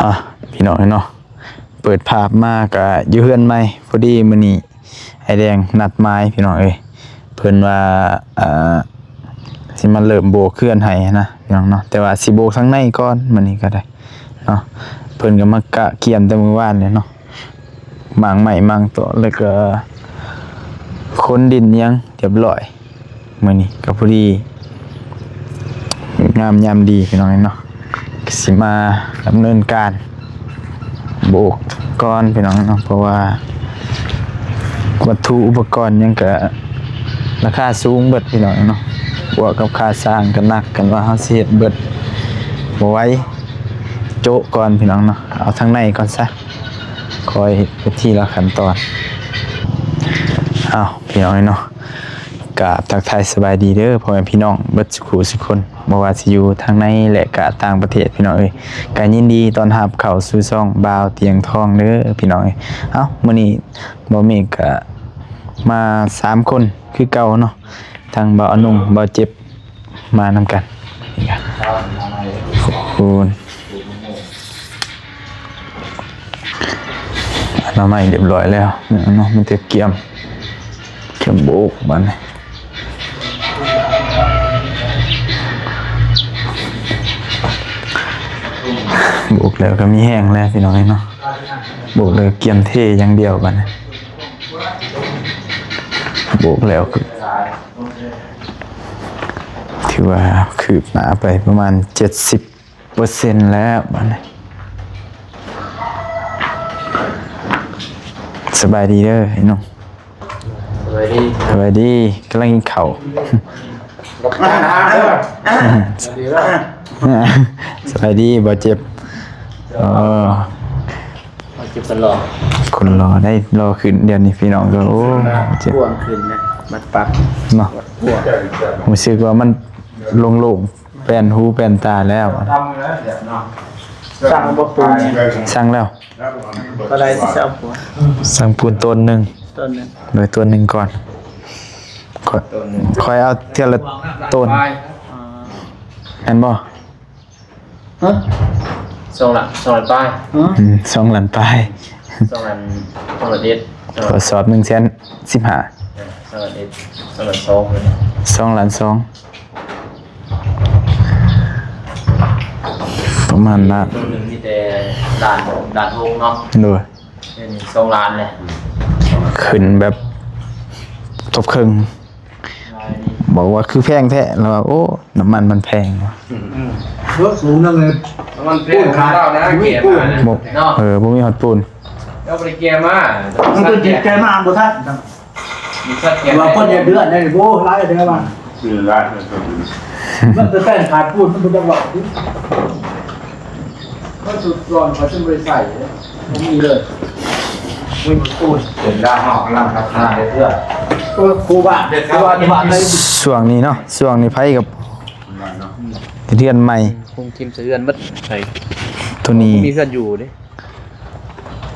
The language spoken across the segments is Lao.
ອ່ະ ພີ່ນ້ອງເອີຍເນາະ ເປີດພາບມາກະຢູ່ເຮືອນໃໝ່ ພໍດີມື້ນີ້ອ້າຍແດງນັດໝາຍ ພີ່ນ້ອງເອີຍ ເພິ່ນວ່າ ເອີ ຊິມາເລີ່ມໂບກເຮືອນໃຫ້ນະ ພີ່ນ້ອງເນາະ ແຕ່ວ່າຊິໂບກທາງໃນກ່ອນ ມື້ນີ້ກໍໄດ້ເນາະ ເພິ່ນກໍມາກະກຽມແຕ່ມື້ວານແລ້ວເນາະ ໝາງໄມ້ໝາງຕອກ ແລ້ວກໍຂົນດິນຫຍັງຮຽບຮ້ອຍ ມື້ນີ້ກໍພໍດີງາມຍາມດີ ພີ່ນ້ອງເນາະ ກໍຊິມາດຳເນີນການໂບກກ່ອນ ພີ່ນ້ອງເນາະ ເພາະວ່າວັດຖຸອຸປະກອນຫຍັງກໍລາຄາສູງເບິດ ພີ່ນ້ອງເນາະ ບວກກັບຄ່າຊ່າງກໍໜັກ ຄັນວ່າເຮົາຊິເຮັດເບິດບໍ່ໄຫວ ໂຈະກ່ອນ ພີ່ນ້ອງເນາະ ເອົາທາງໃນກ່ອນຊະ ຄ່ອຍເຮັດໄປທີລະຂັ້ນຕອນ. ອ້າວ ພີ່ນ້ອງເອີຍເນາະ ກາບທັກທາຍສະບາຍດີເດີພໍ່ແມ່ພີ່ນ້ອງເບິດສຸຂູສຸຄົນ ບໍ່ວ່າຊິຢູ່ທາງໃນ ແລະ ກະຕ່າງປະເທດ ພີ່ນ້ອງເອີຍ ກະຍິນດີຕ້ອນຮັບເຂົ້າສູ່ຊ່ອງບ່າວຕຽງທອງເດີ ພີ່ນ້ອງເອີຍ. ເອົ້າ ມື້ນີ້ບ່າວເມກກະມາສາມຄົນຄືເກົ່າເນາະ ທັງບ່າວອະນົງ ບ່າວເຈັບ ມານຳກັນ ນີ້ກະ ໂອ້ໂຫ ອະນາໄມຮຽບຮ້ອຍແລ້ວເນາະ ມີແຕ່ກຽມ ກຽມໂບກບາດນີ້ ໂບກແລ້ວກໍມີແຮງແລ້ວ ພີ່ນ້ອງເອີຍເນາະ ໂບກແລ້ວກຽມເທຢ່າງດຽວບາດນີ້ ໂບກແລ້ວ ຖືວ່າຄືບໜ້າໄປປະມານເຈັດສິບເປີເຊັນແລ້ວບາດນີ້. ສະບາຍດີເດີໄອ້ໜຸ່ມ. ສະບາຍດີ ສະບາຍດີ ກຳລັງກິນເຂົ້າ. ສະບາຍດີ ບໍ່ເຈັບ. ອໍ ເອົາເຈັບກັນຫຼໍ່ ຄົນຫຼໍ່ໄດ້ຫຼໍ່ຂຶ້ນ ດຽວນີ້ພີ່ນ້ອງກໍ ໂອ້ ເຈັບ ກວງຂຶ້ນນະ ມັດປັກເນາະ ກວງ ຮູ້ສຶກວ່າມັນໂລ່ງໆ ແປ້ນຫູແປ້ນຕາແລ້ວ. ສັ່ງບໍ່ປູນ? ສັ່ງແລ້ວ. ເທົ່າໃດຊິເອົາປູນ? ສັ່ງປູນໂຕນໜຶ່ງ ໂຕນໜຶ່ງ ໂດຍ ໂຕນໜຶ່ງກ່ອນ ຄ່ອຍ ຄ່ອຍເອົາເທື່ອລະໂຕນ ແມ່ນບໍ່? ຮະ? ສອງລ້ານ ສອງລ້ານປາຍ. ຮະ? ອືມ ສອງລ້ານປາຍ ສອງລ້ານ ສອງລ້ານເອັດ ຂໍ້ສອບໜຶ່ງແສນສິບຫ້າ ເອີ ສອງລ້ານເອັດ ສອງລ້ານສອງ ສອງລ້ານສອງ ປະມານນັ້ນ. ໂຕໜຶ່ງມີແຕ່ລ້ານ ລ້ານຫົກເນາະ. ໂດຍ. ດຽວນີ້ສອງລ້ານແຫຼະ ຂຶ້ນແບບທົບເຄິ່ງ. ບອກວ່າຄືແພງແທ້ ລາວວ່າ ໂອ້ ນ້ຳມັນມັນແພງວ່າ. ອືມ ເອີ ສູງນຳເລີຍ ນ້ຳມັນແພງ ຂອງລາວນະ ແກະມາເນາະ. ເອີ ບໍ່ມີຮອດປູນ ເຈົ້າບໍ່ໄດ້ແກະມາ ມັນເປັນແກະມາບໍ່ທັນ. ວ່າຄົນເດືອນໄດ້ບໍ່ຫຼາຍເດືອນວ່າ ຄືຫຼາຍເດືອນ ມັນຈະແຕ່ງຂາດປູນ ມັນບໍ່ຈັກເວົ້າ. ມັນສຸດກ່ອນ ເຂົາຈຶ່ງບໍ່ໄດ້ໃຊ້ເດ້ ບໍ່ມີເລີຍ ມີປູນ ເປັນດາວເຮົາກຳລັງພັດທະນາເຮັດເຮືອນ ເອີ ຄູບາ ເຮັດເຮືອນ ຊ່ວງນີ້ເນາະ ຊ່ວງນີ້ໃຜກັບເຮືອນໃໝ່ ຄົງທີມສະເທືອນເບິດ ໃສ່ໂຕນີ້ ບໍ່ມີເຮືອນຢູ່ເດ້.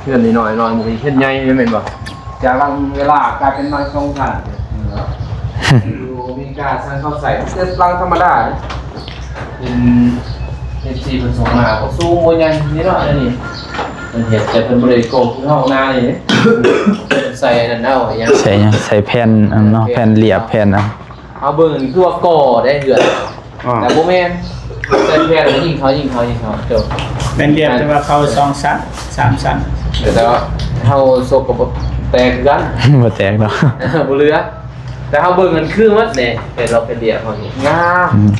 ເຮືອນນ້ອຍໆ ເຮັດໃຫຍ່ແມ່ນບໍ່? ຈາກຫຼັງເວລາກາຍເປັນຫຼັງສອງຊັ້ນ ຢູ່ອາເມລິກາ ຊັ້ນເຂົາໃຊ້ເປັນຫຼັງທຳມະດາ ເປັນເອັຟຊີເພິ່ນສົ່ງມາ ບໍ່ສູງບໍ່ຫຍັງນີ້ເນາະ. ອັນນີ້ເພິ່ນເຮັດ ແຕ່ເພິ່ນບໍ່ໄດ້ໂກງຄືເຮົານານີ້ ໃສ່ອັນນັ້ນເອົາຫຍັງ ໃສ່ຫຍັງ ໃສ່ແຜ່ນອັນເນາະ ແຜ່ນລຽບ ແຜ່ນອັນ ເຮົາເບິ່ງນີ້ຄືວ່າກໍ່ໄດ້ເຮືອນ ອ່າ ແຕ່ບໍ່ແມ່ນ ແຕ່ແຜ່ນຍິງເຂົາ ຍິງເຂົາ ຍິງເຂົາ ຈົບ. ແມ່ນລຽບ ແຕ່ວ່າເຂົາສອງຊັ້ນ ສາມຊັ້ນ ແຕ່ວ່າເຮົາສົກກໍບໍ່ແຕກຄືກັນ ບໍ່ແຕກດອກ ບໍ່ເຫຼືອ. ແຕ່ເຮົາເບິ່ງມັນຄືໝົດເດ້ ເຫັນລອກເປັນລຽບເຮົານີ້ງາມ ອືມ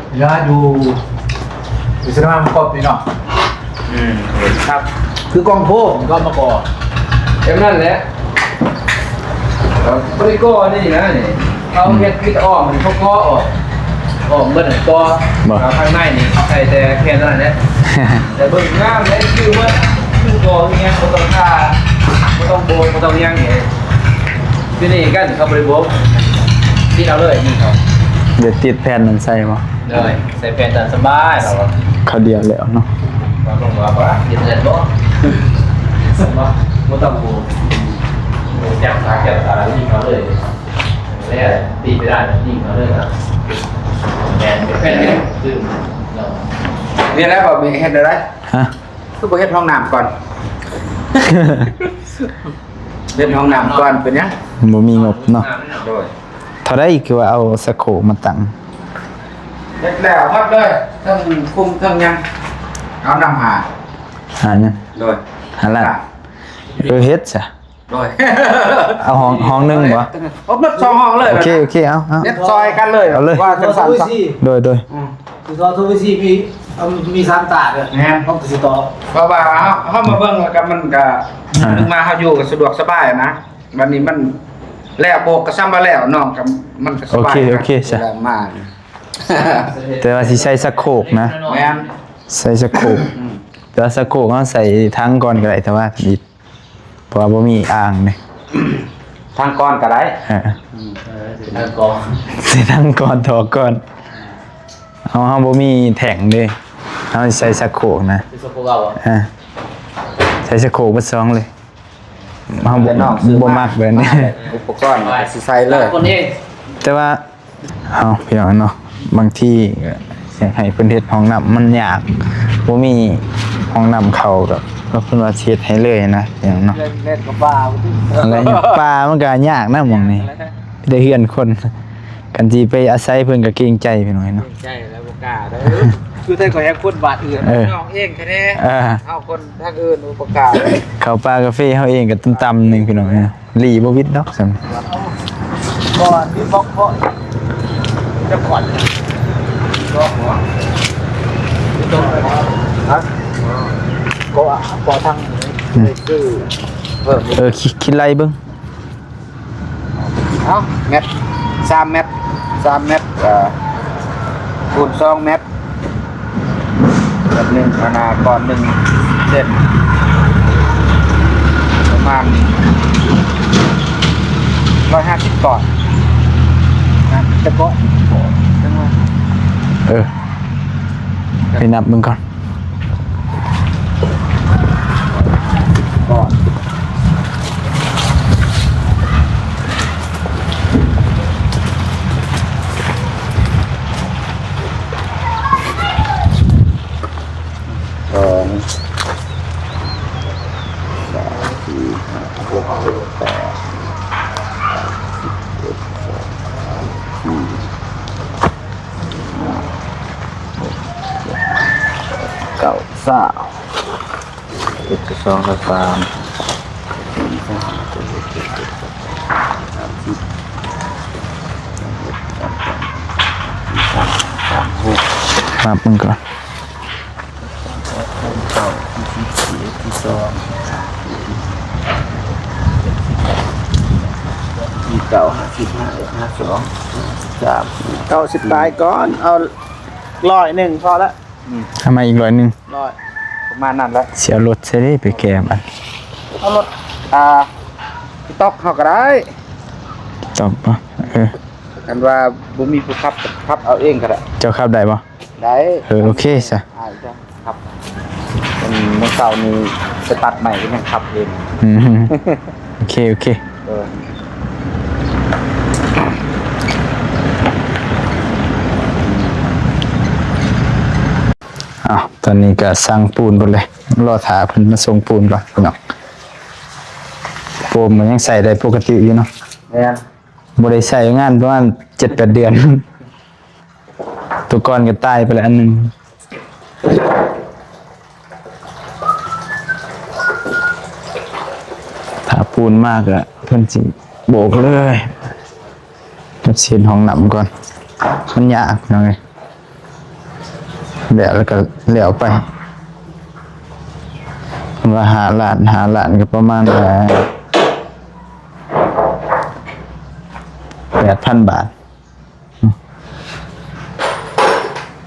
ເວລາຢູ່ ວິສະວະມາກອບນີ້ເນາະ. ອືມ ເຫັນຄັກ ຄືກອງໂພນກໍມາກອບ ແບບນັ້ນແຫຼະ. ເຂົາບໍ່ໄດ້ກໍ່ນີ້ນະ ນີ້ ເຂົາເຮັດມີແຕ່ອ້ອມ ເຂົາກໍ່ອອກ ອ້ອມເບິດ ກໍ່ ບໍ່ ຂ້າງໃນນີ້ໃສ່ແຕ່ແຜ່ນນັ້ນແຫຼະ. ແຕ່ເບິ່ງງາມເດ້ ຄືວ່າ ຄືບໍ່ມີຫຍັງ ບໍ່ຕ້ອງທາ ບໍ່ຕ້ອງໂບກ ບໍ່ຕ້ອງຫຍັງເດ້. ຢູ່ນີ້ກັນ ເຂົາບໍ່ໄດ້ໂບກ ຕິດເອົາເລີຍ ນີ້ເຂົາ ດຽວຕິດແຜ່ນນັ້ນໃສ່ບໍ່? ໂດຍ ໃສ່ແຜ່ນນັ້ນສະບາຍແລ້ວ ເຂົາດຽວແລ້ວເນາະ ວ່າບໍ່ວ່າ ວ່າເຮັດແມ່ນບໍ່? ບໍ່ຕ້ອງໂບກ ຈັບສາກ ຈັບສາກ ຍິງເຂົາເລີຍ ແລ້ວຕີໄປໄດ້ ຍິງເຂົາເລີຍນະ. ແມ່ນ ແມ່ນ ແມ່ນ ຄື ນີ້ແຫຼະ ບໍ່ມີເຮັດໄດ້. ຮະ? ຄືບໍ່ເຮັດຫ້ອງນ້ຳກ່ອນ? ເຮັດຫ້ອງນ້ຳກ່ອນເປັນຫຍັງ? ບໍ່ມີງົບເນາະ. ໂດຍ. ເທົ່າໃດຄືວ່າເອົາສະໂຄກມາຕັ້ງ? ເຮັດແລ້ວໝົດເລີຍ ທັງຄຸມທັງຫຍັງ ເອົານຳຫາ ຫາຫຍັງ? ໂດຍ. ຫາລ້ານ. ເອີ ເຮັດຊະ. ໂດຍ. ເອົາຫ້ອງ ຫ້ອງໜຶ່ງບໍ່? ເອົາໝົດສອງຫ້ອງເລີຍ. ໂອເຄ ໂອເຄ ເອົາ ເອົາ ເຮັດຊ່ອຍກັນເລີຍ. ເອົາເລີຍ ວ່າຈັ່ງຊັ້ນຊະ. ໂດຍ ໂດຍ. ອືມ ຄືວ່າໂທໄປຊິມີ ເອີ ມີສາມຕາເດີ. ແມ່ນ. ເຮົາກໍຊິຕໍ່ ເພາະວ່າເຮົາ ເຮົາມາເບິ່ງແລ້ວກໍມັນກໍ ອ່າ ມາເຮົາຢູ່ກໍສະດວກສະບາຍນະ. ບັດນີ້ມັນແລ້ວໂບກກໍສ່ຳວ່າແລ້ວ ນ້ອງກໍ ມັນກໍສະບາຍ. ໂອເຄ ໂອເຄ ຊະ ມາ. ແຕ່ວ່າຊິໃສ່ສະໂຄກນະ. ແມ່ນ. ໃສ່ສະໂຄກ. ອືມ ແຕ່ວ່າສະໂຄກເຮົາໃສ່ຖັງກ່ອນກໍໄດ້ ແຕ່ວ່າ ເພາະວ່າບໍ່ມີອ່າງເດ້. ທາງກ່ອນກໍໄດ້. ເອີ ອືມ ເອີ ເປັນທາງກ່ອນ ເປັນທາງກ່ອນ ຖອກກ່ອນ. ເຮົາ ເຮົາບໍ່ມີແທ້ງເດ້ ເຮົາຊິໃສ່ສະໂຄກນະ. ໃສ່ສະໂຄກເອົາບໍ່? ເອີ ໃສ່ສະໂຄກເບິດສອງເລີຍ. ເຮົາບໍ່ ບໍ່ມັກແບບນີ້. ອຸປະກອນກໍຊິໃສ່ເລີຍ. ແຕ່ວ່າ ເອົາ ພີ່ນ້ອງເນາະ ບາງທີກໍຢາກໃຫ້ເພິ່ນເຮັດຫ້ອງນ້ຳ ມັນຍາກ ບໍ່ມີຫ້ອງນ້ຳເຂົ້າ ກໍ ກໍເພິ່ນວ່າຊິເຮັດໃຫ້ເລີຍນະ ພີ່ນ້ອງເນາະ. ແລ່ນ ແລ່ນເຂົ້າປ່າ ແລ່ນເຂົ້າປ່າ ມັນກໍຍາກນະໝ່ອງນີ້ ແມ່ນແຫຼະ ແຕ່ເຮືອນຄົນ ຄັນຊິໄປອາໄສເພິ່ນກໍເກງໃຈ ພີ່ນ້ອງເນາະ. ເກງໃຈແລ້ວບໍ່ກ້າເດີ ຄືແທ້ກໍແຮງຄົນບ້ານອື່ນ ເອີ ນ້ອງເອງແທ້ໆ. ເອີ ເຮົາຄົນທາງອື່ນບໍ່ກ້າເດີ ເຂົ້າປ່າກາເຟເຮົາເອງກໍຕ່ຳໆໜຶ່ງ ພີ່ນ້ອງເນາະ. ຫຼີ່ບໍ່ວິດດອກຊັ້ນ. ບໍ່ມີບລັອກເພາະຈະຂອດບລັອກຫົວ. ຮະ? ກໍ ກໍທາງ ອືມ ຄືເພີ່ມ ເອີ ຄິດ ຄິດໄລ່ເບິ່ງ. ເອົາ ແມັດ ສາມແມັດ ສາມແມັດ ເອີ ຄູນສອງແມັດ. ແບບໜຶ່ງ ອັນນ່າ ກ້ອນໜຶ່ງເຊັນ ປະມານຮ້ອຍຫ້າສິບກ້ອນນະ ແຕ່ກ້ອນຈັ່ງວ່າ ເອີ ໄປນັບເບິ່ງກ່ອນ. ສອງ ສາມ ສີ່ ຫ້າ ຫົກ ເຈັດ ແປດ ເກົ້າ ສິບ ສິບເອັດ ສິບສອງ ສິບສາມ ສິບສີ່ ເກົ້າ ຊາວ ເຈັດ ຊາວສອງ ຊາວສາມ ນັບເບິ່ງກ່ອນ ເກົ້າ ຫ້າສິບ ຫ້າເອັດ ຫ້າສອງ ຫ້າສາມ ເກົ້າສິບປາຍກ່ອນ ເອົາຮ້ອຍໜຶ່ງພໍລະ. ອືມ ເອົາມາອີກຮ້ອຍໜຶ່ງ ຮ້ອຍ ປະມານນັ້ນແຫຼະ. ຊິເອົາລົດໃສເດ້ໄປແກ້ມັນ? ເອົາລົດ ອ່າ ອີຕອກເຮົາກໍໄດ້. ອີຕອກບໍ່? ເອີ ຄັນວ່າບໍ່ມີຜູ້ຂັບ ຂັບເອົາເອງກໍໄດ້. ເຈົ້າຂັບໄດ້ບໍ່? ໄດ້. ເອີ ໂອເຄຊະ. ອ້າຍເຈົ້າຂັບ ເປັນມື້ເຊົ້ານີ້ໄປຕັດໄມ້ກໍຍັງຂັບເອງ. ອືມ ໂອເຄ ໂອເຄ. ເອີ ອ້າວ ຕອນນີ້ກໍສັ່ງປູນເບິດເລີຍ ລໍຖ້າເພິ່ນມາສົ່ງປູນກ່ອນພີ່ນ້ອງ. ໂຟມກໍຍັງໃຊ້ໄດ້ປົກກະຕິຢູ່ເນາະ. ແມ່ນ. ບໍ່ໄດ້ໃຊ້ງານປະມານເຈັດແປດເດືອນ. ຕົວກ່ອນກໍຕາຍໄປແລ້ວອັນໜຶ່ງ. ຖ້າປູນມາກໍເພິ່ນຊິໂບກເລີຍ. ເຮັດຫ້ອງນ້ຳກ່ອນ ມັນຍາກພີ່ນ້ອງເອີຍ. ແລ້ວ ແລ້ວກໍແລ້ວໄປ. ເພິ່ນວ່າຫ້າລ້ານ ຫ້າລ້ານກໍປະມານ ເອີ ແປດພັນບາດ.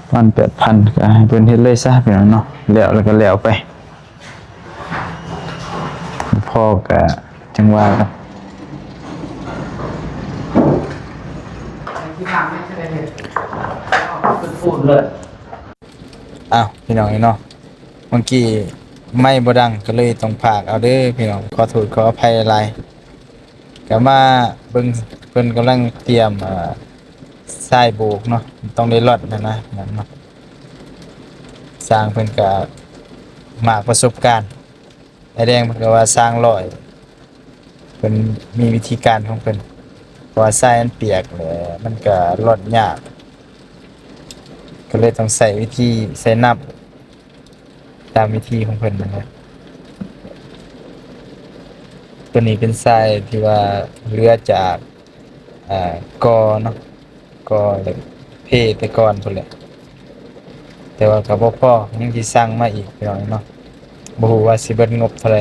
ປະມານແປດພັນ ກໍໃຫ້ເພິ່ນເຮັດເລີຍຊະພີ່ນ້ອງເນາະ. ແລ້ວ ແລ້ວກໍແລ້ວໄປ. ບໍ່ພໍກໍຈັ່ງວ່າກັນ. ອ້າວ ພີ່ນ້ອງເອີຍເນາະ ເມື່ອກີ້ໄມບໍ່ດັງ ກໍເລີຍຕ້ອງພາກເອົາເດີພີ່ນ້ອງ ຂໍໂທດຂໍອະໄພຫຼາຍ. ກໍມາເບິ່ງເພິ່ນກຳລັງຕຽມ ເອີ ຊາຍໂບກເນາະ ຕ້ອງໄດ້ລັອດຫັ້ນນະ ນັ້ນເນາະ. ຊ່າງເພິ່ນກະ ໝາກປະສົບການ. ອ້າຍແດງເພິ່ນກໍວ່າຊ່າງຫຼອຍ ເພິ່ນມີວິທີການຂອງເພິ່ນ ເພາະວ່າຊາຍມັນປຽກແລ້ວ ມັນກໍລ່ອນຍາກ ກໍເລີຍຕ້ອງໃຊ້ວິທີໃສ່ນ້ຳ ຕາມວິທີຂອງເພິ່ນນັ້ນແຫຼະ. ໂຕນີ້ເປັນຊາຍທີ່ວ່າເຫຼືອຈາກ ອ່າ ກໍເນາະ ກໍເພແຕ່ກ່ອນພຸ້ນແຫຼະ ແຕ່ວ່າກໍບໍ່ພໍ ຍັງຊິສັ່ງມາອີກ ພີ່ນ້ອງເນາະ. ບໍ່ຮູ້ວ່າຊິເບິດງົບເທົ່າໃດ.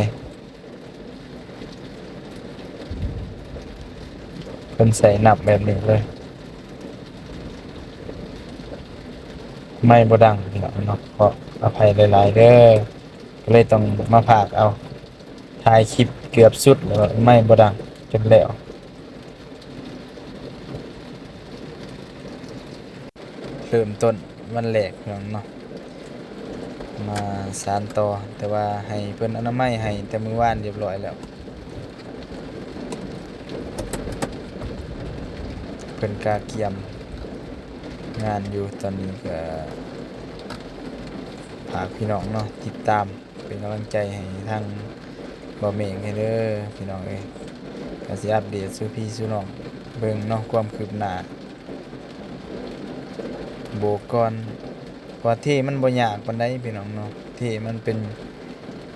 ເພິ່ນໃສ່ນ້ຳແບບນີ້ເລີຍ ໄມ້ບໍ່ດັງ ພີ່ນ້ອງເນາະ ຂໍອະໄພຫຼາຍໆເດີ ກໍເລີຍຕ້ອງມາພາກເອົາ ຖ່າຍຄລິບເກືອບສຸດແລ້ວໄມ້ບໍ່ດັງຈົນແລ້ວ. ເລີ່ມຕົ້ນວັນແລກ ພີ່ນ້ອງເນາະ ມາສານຕໍ່ ແຕ່ວ່າໃຫ້ເພິ່ນອະນາໄມໃຫ້ແຕ່ມື້ວານຮຽບຮ້ອຍແລ້ວ. ເພິ່ນກະກຽມງານຢູ່ ຕອນນີ້ກະຝາກພີ່ນ້ອງເນາະ ຕິດຕາມ ເປັນກຳລັງໃຈໃຫ້ທາງບໍ່ເມກແດ່ເດີ ພີ່ນ້ອງເອີຍ. ກໍຊິອັບເດດສູ່ພີ່ສູ່ນ້ອງເບິ່ງເນາະ ຄວາມຄືບໜ້າ ໂບກກ່ອນ ເພາະວ່າເທມັນບໍ່ຍາກປານໃດ ພີ່ນ້ອງເນາະ ເທມັນເປັນ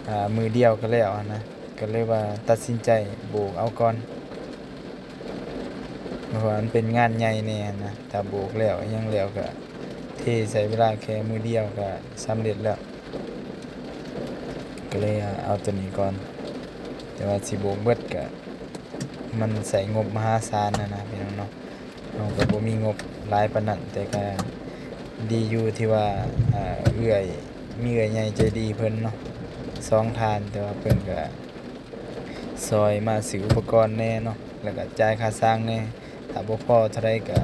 ອ່າ ມື້ດຽວກໍແລ້ວຫັ້ນນະ ກໍເລີຍວ່າຕັດສິນໃຈໂບກເອົາກ່ອນ ເພາະວ່າມັນເປັນງານໃຫຍ່ແດ່ຫັ້ນນະ. ຖ້າໂບກແລ້ວ ອີ່ຫຍັງແລ້ວ ກໍເທໃຊ້ເວລາແຄ່ມື້ດຽວກໍສຳເລັດແລ້ວ ກໍເລີຍເອົາໂຕນີ້ກ່ອນ ແຕ່ວ່າຊິໂບກເບິດກໍມັນໃຊ້ງົບມະຫາສານຫັ້ນນະ ພີ່ນ້ອງເນາະ. ເຮົາກໍບໍ່ມີງົບຫຼາຍປານນັ້ນ ແຕ່ກໍດີຢູ່ທີ່ວ່າ ເອື້ອຍ ມີເອື້ອຍໃຫຍ່ໃຈດີເພິ່ນເນາະ ສອງທ່ານ ແຕ່ວ່າເພິ່ນກໍ ຊ່ອຍມາຊື້ອຸປະກອນແດ່ເນາະ ແລ້ວກໍຈ່າຍຄ່າຊ່າງແດ່. ຖ້າບໍ່ພໍເທົ່າໃດກໍ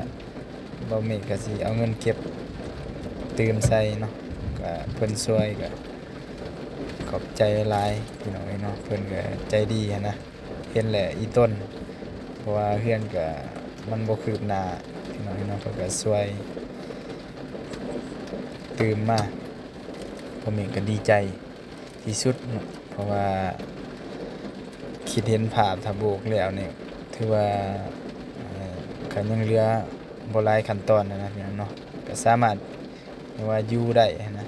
ບ່າວເມກກໍຊິເອົາເງິນເກັບຕື່ມໃສ່ເນາະ ກໍເພິ່ນຊ່ວຍ ກໍຂອບໃຈຫຼາຍ ພີ່ນ້ອງເອີຍເນາະ. ເພິ່ນກໍໃຈດີຫັ້ນນະ ເຫັນແລ້ວອີຕົນ ເພາະວ່າເຮືອນກໍມັນບໍ່ຄືບໜ້າ ພີ່ນ້ອງເອີຍເນາະ ເພິ່ນກໍຊ່ວຍຕື່ມມາ ພໍ່ເມກກໍດີໃຈ ທີ່ສຸດເນາະ ເພາະວ່າຄິດເຫັນພາບ ຖ້າໂບກແລ້ວນີ້ ຖືວ່າ ເອີ ກໍຍັງເຫຼືອບໍ່ຫຼາຍຂັ້ນຕອນນະ ພີ່ນ້ອງເນາະ ກໍສາມາດ ເອີ້ນວ່າຢູ່ໄດ້ຫັ້ນນະ.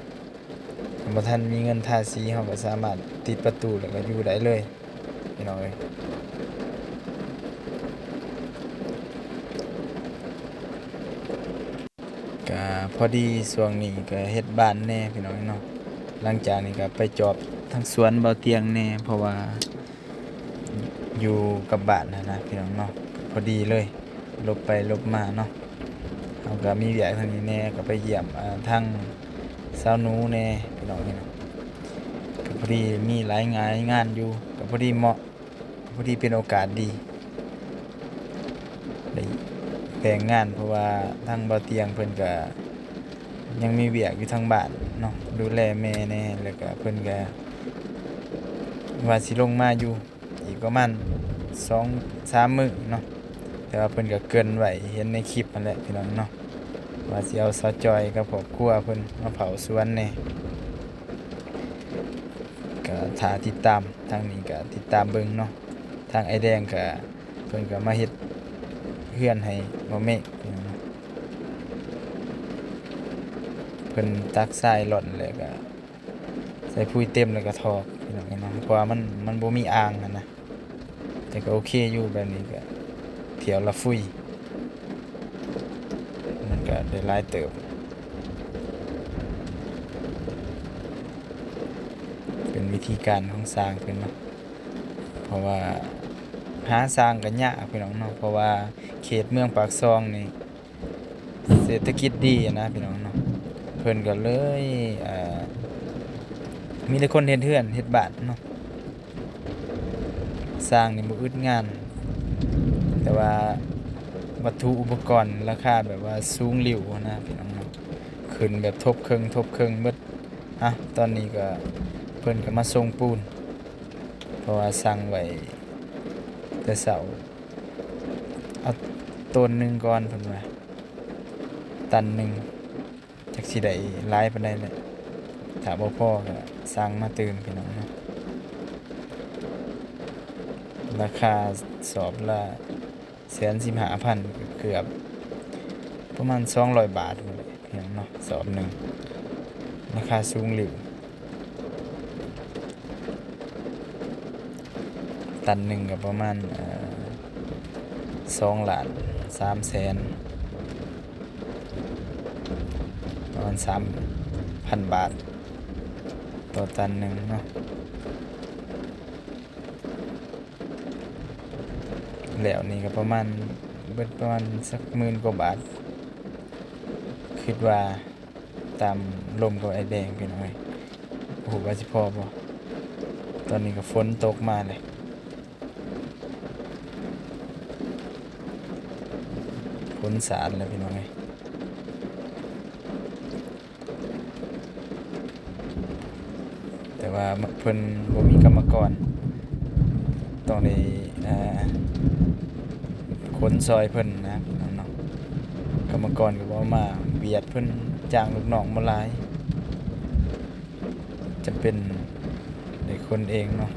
ຄັນບໍ່ທັນມີເງິນທາສີ ເຮົາກໍສາມາດຕິດປະຕູ ແລ້ວກໍຢູ່ໄດ້ເລີຍ ພີ່ນ້ອງເອີຍ. ກະພໍດີຊ່ວງນີ້ກະເຮັດບ້ານແດ່ພີ່ນ້ອງເນາະ ຫຼັງຈາກນີ້ກະໄປຈອບທາງສວນເບົາຕຽງແດ່ ເພາະວ່າຢູ່ກັບບ້ານຫັ້ນນະພີ່ນ້ອງເນາະ ພໍດີເລີຍ ຫຼົບໄປຫຼົບມາເນາະ. ເຮົາກະມີວຽກທາງນີ້ແດ່ ກະໄປຢ້ຽມ ເອີ ທາງສາວໜູແດ່ພີ່ນ້ອງເນາະ ກະພໍດີມີຫຼາຍງານ ງານຢູ່ ກະພໍດີເໝາະ ພໍດີເປັນໂອກາດດີ ໄດ້ແບ່ງງານ ເພາະວ່າທາງເບົາຕຽງເພິ່ນກະຍັງມີວຽກຢູ່ທາງບ້ານເນາະ ດູແລແມ່ແດ່ ແລ້ວກະເພິ່ນກະວ່າຊິລົງມາຢູ່ອີກປະມານສອງສາມມື້ເນາະ ແຕ່ວ່າເພິ່ນກະເກີ່ນໄວ້ ເຫັນໃນຄລິບຫັ້ນແຫຼະພີ່ນ້ອງເນາະ ວ່າຊິເອົາສາວຈອຍກັບຄອບຄົວເພິ່ນມາເຝົ້າສວນແດ່. ກະຖ້າຕິດຕາມ ທາງນີ້ກະຕິດຕາມເບິ່ງເນາະ ທາງອ້າຍແດງກະ ເພິ່ນກະມາເຮັດເຮືອນໃຫ້ບ່າວເມກ ເພິ່ນຕັກຊາຍລ່ອນ ແລ້ວກະໃສ່ປຸຍເຕັມ ແລ້ວກະຖອກ ພີ່ນ້ອງເນາະ ເພາະວ່າມັນ ມັນບໍ່ມີອ່າງຫັ້ນນະ. ແຕ່ກໍໂອເຄຢູ່ ແບບນີ້ກໍຖ້ຽວລະຟຸຍ ມັນກໍໄດ້ຫຼາຍເຕີບ ເປັນວິທີການຂອງຊ່າງເພິ່ນເນາະ ເພາະວ່າຫາຊ່າງກໍຍາກພີ່ນ້ອງເນາະ ເພາະວ່າເຂດເມືອງປາກຊ່ອງນີ້ ເສດຖະກິດດີນະພີ່ນ້ອງເນາະ ເພິ່ນກໍເລີຍ ເອີ ມີແຕ່ຄົນເຮັດເຮືອນເຮັດບ້ານເນາະ ຊ່າງນີ້ບໍ່ອຶດງານ ແຕ່ວ່າວັດຖຸອຸປະກອນລາຄາແບບວ່າສູງຫຼິວຫັ້ນນະພີ່ນ້ອງເນາະ ຂຶ້ນແບບທົບເຄິ່ງ ທົບເຄິ່ງເບິດ. ອະ ຕອນນີ້ກໍເພິ່ນກໍມາສົ່ງປູນ ເພາະວ່າສັ່ງໄວ້ແຕ່ເຊົ້າ ເອົາໂຕນໜຶ່ງກ່ອນເພິ່ນວ່າ ຕັນໜຶ່ງ ຈັກຊິໄດ້ຫຼາຍປານໃດແຫຼະ ຖ້າບໍ່ພໍກໍສັ່ງມາຕື່ມ ພີ່ນ້ອງເນາະ. ລາຄາສອບລະ ແສນສິບຫ້າພັນ ກໍເກືອບປະມານສອງຮ້ອຍບາດພຸ້ນແຫຼະ ພີ່ນ້ອງເນາະ ສອບໜຶ່ງ ລາຄາສູງຫຼິວ. ຕັນໜຶ່ງກໍປະມານ ເອີ ສອງລ້ານສາມແສນ ປະມານສາມພັນບາດຕໍ່ຕັນໜຶ່ງເນາະ. ແລ້ວນີ້ກໍປະມານ ເບິດປະມານສັກໝື່ນກວ່າບາດ ຄິດວ່າຕາມລົມກັບໄອ້ແດງ ພີ່ນ້ອງເອີຍ. ບໍ່ຮູ້ວ່າຊິພໍບໍ່. ຕອນນີ້ກໍຝົນຕົກມາແຫຼະ ຝົນສາດແລ້ວ ພີ່ນ້ອງເອີຍ. ແຕ່ວ່າເພິ່ນບໍ່ມີກຳມະກອນ ຕ້ອງໄດ້ ເອີ ຂົນຊ່ອຍເພິ່ນນະ ເນາະ. ກຳມະກອນກໍບໍ່ມາ ວຽດເພິ່ນຈ້າງລູກນ້ອງບໍ່ຫຼາຍ ຈຳເປັນໄດ້ຂົນເອງເນາະ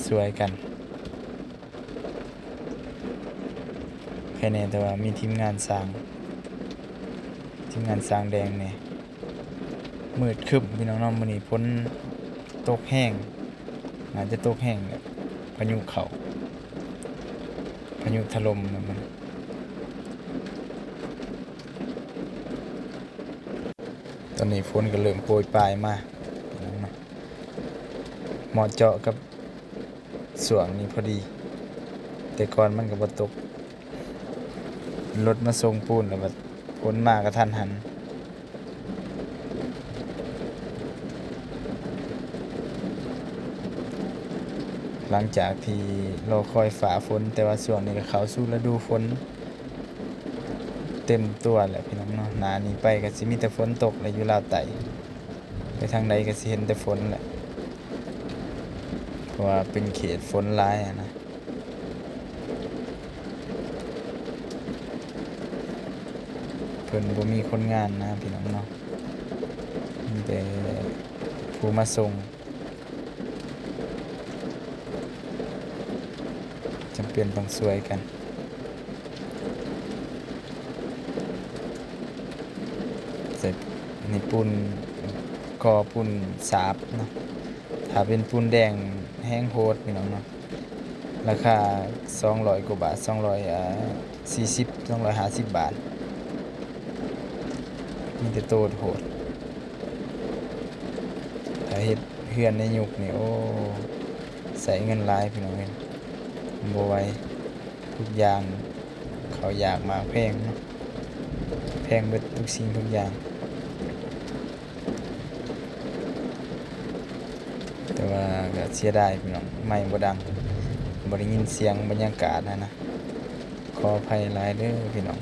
ຊ່ວຍກັນ. ແຄ່ແນ່ ແຕ່ວ່າມີທີມງານຊ່າງ ທີມງານຊ່າງແດງແນ່. ມືດຄຶ້ມ ພີ່ນ້ອງເນາະ ມື້ນີ້ຝົນຕົກແຮງ ໜ້າຈະຕົກແຮງແຫຼະ ພາຍຸເຂົ້າ ພາຍຸຖະຫຼົ່ມແລ້ວມັນ. ຕອນນີ້ຝົນກໍເລີ່ມໂປຍປາຍມາ ເນາະ ເໝາະເຈາະກັບ ຊ່ວງນີ້ພໍດີ ແຕ່ກ່ອນມັນກໍບໍ່ຕົກ ລົດມາສົ່ງປູນແລ້ວບັດຝົນມາກະທັນຫັນ. ຫຼັງຈາກທີ່ລໍຄອຍຟ້າຝົນ ແຕ່ວ່າຊ່ວງນີ້ກໍເຂົ້າສູ່ລະດູຝົນເຕັມຕົວແລ້ວ ພີ່ນ້ອງເນາະ. ໜ້ານີ້ໄປກໍຊິມີແຕ່ຝົນຕົກແຫຼະ ຢູ່ລາວໃຕ້. ໄປທາງໃດກໍຊິເຫັນແຕ່ຝົນແຫຼະ ເພາະວ່າເປັນເຂດຝົນຫຼາຍຫັ້ນນະ. ເພິ່ນບໍ່ມີຄົນງານນະ ພີ່ນ້ອງເນາະ ມີແຕ່ຜູ້ມາສົ່ງ. ຈຳເປັນຕ້ອງຊ່ວຍກັນ ໃສ່ນີ້ປູນ ກໍປູນສາບເນາະ. ຖ້າເປັນປູນແດງແຮງໂພດ ພີ່ນ້ອງເນາະ. ລາຄາສອງຮ້ອຍກວ່າບາດ ສອງຮ້ອຍ ເອີ ສີ່ສິບ ສອງຮ້ອຍຫ້າສິບບາດ ມີແຕ່ໂຕໂພດ. ຖ້າເຮັດເຮືອນໃນຍຸກນີ້ ໂອ້ ໃຊ້ເງິນຫຼາຍ ພີ່ນ້ອງເອີຍ ບໍ່ໄຫວ. ທຸກຢ່າງ ເຂົ້າຢາກໝາກແພງເນາະ ແພງເບິດທຸກສິ່ງທຸກຢ່າງ. ແຕ່ວ່າກໍເສຍດາຍ ພີ່ນ້ອງ ໄມບໍ່ດັງ ບໍ່ໄດ້ຍິນສຽງບັນຍາກາດຫັ້ນນະ. ຂໍອະໄພຫຼາຍເດີ ພີ່ນ້ອງ.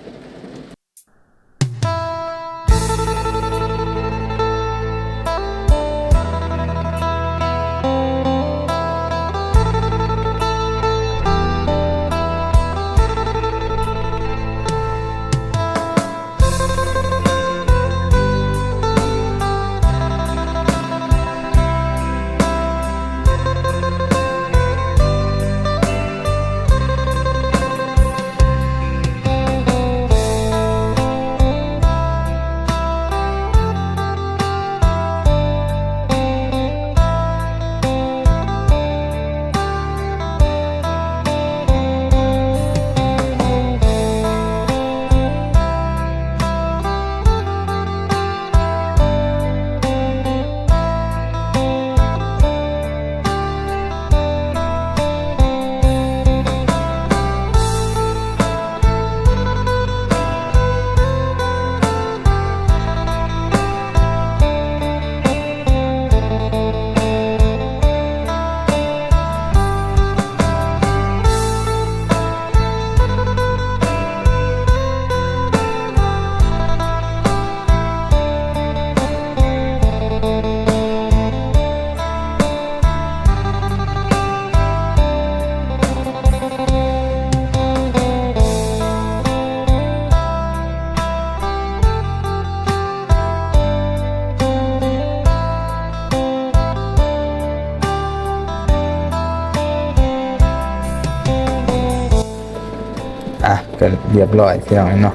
ຮຽບຮ້ອຍພີ່ນ້ອງເນາະ.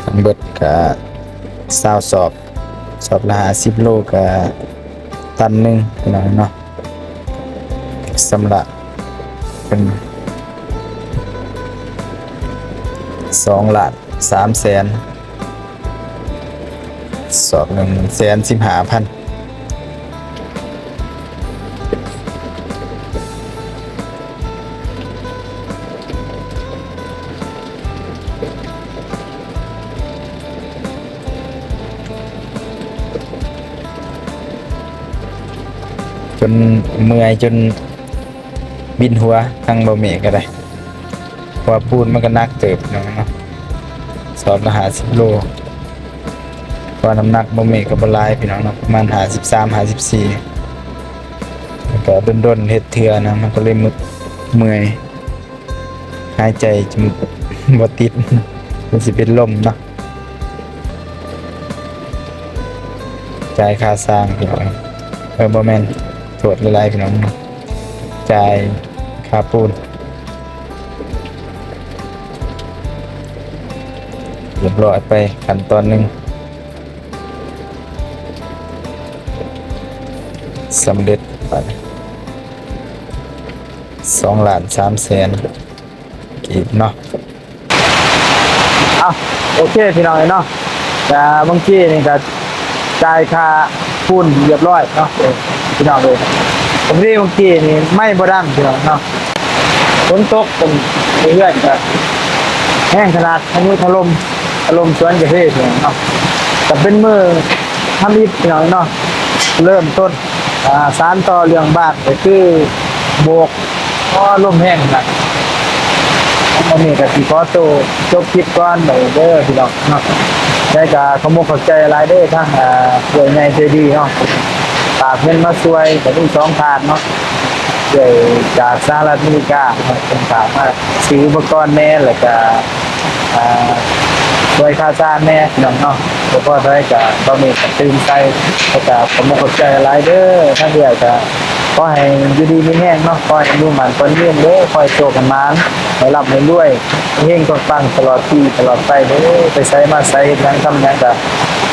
ທັງເບິດກະຊາວສອບ ສອບລະຫ້າສິບໂລ ກະຕັນໜຶ່ງພີ່ນ້ອງເນາະ. ຊຳລະເປັນສອງລ້ານສາມແສນ ສອບໜຶ່ງແສນສິບຫ້າພັນ. ຈົນເມື່ອຍ ຈົນວິນຫົວ ທັງບໍ່ເມກກໍໄດ້ ເພາະວ່າປູນມັນກໍໜັກເຕີບເນາະ ສອບລະຫ້າສິບໂລ ເພາະວ່ານ້ຳໜັກບໍ່ເມກກໍບໍ່ຫຼາຍພີ່ນ້ອງເນາະ ປະມານຫ້າສິບສາມ ຫ້າສິບສີ່ ແລ້ວກໍດົນໆເຮັດເທື່ອນະ ມັນກໍເລີຍເມື່ອຍ ຫາຍໃຈບໍ່ຕິດ ມັນຊິເປັນລົມເນາະ. ຈ່າຍຄ່າສ້າງພີ່ນ້ອງ ເອີ ບໍ່ແມ່ນ ໂທດຫຼາຍໆພີ່ນ້ອງ ຈ່າຍຄ່າປູນ ຮຽບຮ້ອຍໄປຂັ້ນຕອນໜຶ່ງ ສຳເລັດໄປ ສອງລ້ານສາມແສນກີບເນາະ. ເອົ້າ ໂອເຄພີ່ນ້ອງເອີຍເນາະ ກະເມື່ອກີ້ນີ້ກະຈ່າຍຄ່າປູນຮຽບຮ້ອຍເນາະ ເອີ ພີ່ນ້ອງເອີຍ. ພໍດີເມື່ອກີ້ນີ້ໄມ້ບໍ່ດັງພີ່ນ້ອງເນາະ ຝົນຕົກ ເປັນເຮືອນກະແຮງຂະໜາດ ພາຍຸຖະຫຼົ່ມ ຖະຫຼົ່ມສວນກາເຟພີ່ນ້ອງເນາະ. ກະເປັນມື້ທຳອິດພີ່ນ້ອງເນາະ ເລີ່ມຕົ້ນ ອ່າ ສານຕໍ່ເລື່ອງບ້ານກໍຄືໂບກ ເພາະວ່າລົມແຮງຂະໜາດ. ອັນນີ້ກໍຊິຂໍໂຕຈົບຄລິບກ່ອນເດີພີ່ນ້ອງເນາະ. ແຕ່ກໍຂອບອົກຂອບໃຈຫຼາຍເດີທາງ ອ່າ ຜູ້ໃຫຍ່ໃຈດີເນາະ ຝາກເງິນມາຊ່ວຍ ກໍມີສອງທ່ານເນາະ ເອື້ອຍຈາກສະຫະລັດອາເມລິກາເນາະ ເພິ່ນຝາກມາຊື້ອຸປະກອນແດ່ ແລ້ວກໍ ອ່າ ຊ່ວຍຄ່າສ້າງແດ່ພີ່ນ້ອງເນາະ. ບໍ່ພໍເທົ່າໃດກໍບໍ່ມີກະຕື່ມໃສ່ ແລ້ວກໍຂອບອົກຂອບໃຈຫຼາຍເດີ. ທາງເອື້ອຍກໍຂໍໃຫ້ຢູ່ດີມີແຮງເນາະ ຂໍໃຫ້ອາຍຸໝັ້ນຂວັນຍືນເດີ ຂໍໃຫ້ໂຊກໃຫ້ໝານ ໃຫ້ລ່ຳໃຫ້ລວຍ ເຮັງໆປັງໆ ຕະຫຼອດປີຕະຫຼອດໄປເດີ. ໄປໃສມາໃສ ເຮັດຫຍັງທຳຫຍັງກໍ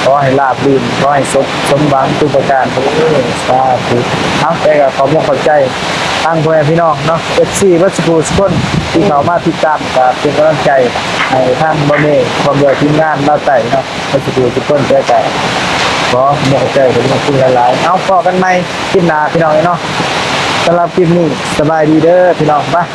ຂໍໃຫ້ລາບລື່ນ ຂໍໃຫ້ສົມ ສົມຫວັງທຸກປະການເດີ ສາທຸ. ເອົາ ແຕ່ກໍຂອບອົກຂອບໃຈທາງພໍ່ແມ່ພີ່ນ້ອງເນາະ ເອັຟຊີ ເບິດສູ່ຜູ້ສູ່ຄົນທີ່ເຂົ້າມາຕິດຕາມ ກໍເປັນກຳລັງໃຈໃຫ້ທາງບໍ່ເມ ພ້ອມດ້ວຍທີມງານລາວໃຕ້ເນາະ ເບິດສູ່ຜູ້ສູ່ຄົນ. ແຕ່ກໍຂໍຂອບອົກຂອບໃຈ ຂອບຄຸນຫຼາຍໆ. ເອົາ ພໍ້ກັນໃໝ່ຄລິບໜ້າພີ່ນ້ອງເອີຍເນາະ. ສຳລັບຄລິບນີ້ ສະບາຍດີເດີພີ່ນ້ອງ ບາຍ.